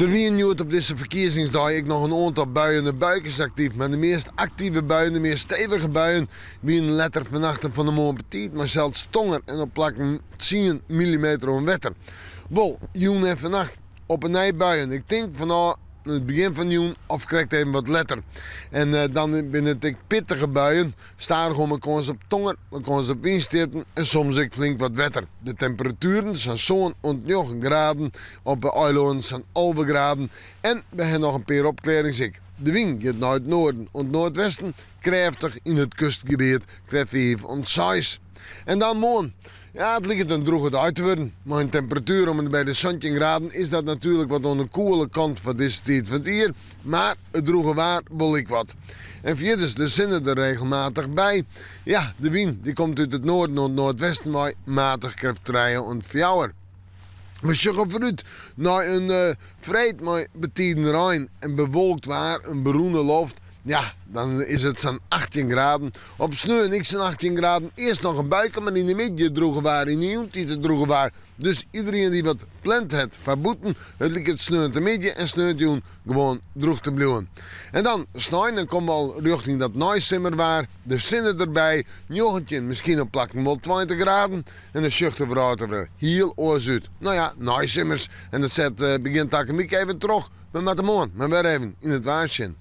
Der wienen hjoed op dizze ferkiezingsdei ek noch in oantal buien en buikes aktyf, mar de meast aktive buien, de meast stevige buien, wienen letter fannacht en fan 'e moarn betiid mei sels tonger en op plakken tsien millimeter oan wetter. Wol, jûn en fannacht op 'e nij buien. Ik tink fanôf it begjin fan de jûn of krekt even wat letter. En dan binne it ek pittige buien. Stadichoan mei kâns op tonger, mei kâns op wynstjitten en soms ek flink wat wetter. De temperatueren sa'n sân oant njoggen graden, op de eilannen sa'n 11 graden en we ha noch in pear opklearrings ek. De wyn giet nei it noarden oant noardwesten, krêftich yn it kustgebiet, krêft fiif oant seis. En dan moarn. Ja, it liket in drûge dei te wurden. Mei in temperatuer om en by de 17 graden is dat natuerlik wat oan de koele kant foar dizze tiid fan it jier, mar it drûge waar wol ek wat. En fierders de sinne der regelmatich by. Ja, de wyn dy komt út it noarden oant noardwesten wei, matich krêft trije oant fjouwer. We sjogge foarút nei in freed mei betiden rein en bewolkt waar, in berûne loft. Ja, dan is it sa'n 18 graden. Op sneon ek sa'n 18 graden. Earst noch in buike, mar yn de middei it drûge waar, yn de jûntiid it drûge waar. Dus iderien dy't wat pland hat foar bûten, it liket sneontemiddei en sneontejûn gewoan drûch te bliuwen. En dan snein, dan komme we al rjochting dat neisimmerwaar. De sinne derby, 19, miskien op plakken wol 20 graden. En dan sjocht de wrâld der wer hiel oars út. No ja, neisimmers. En dat set begjin takom wike even troch. We moatte moarn mar wer even yn it waar sjen.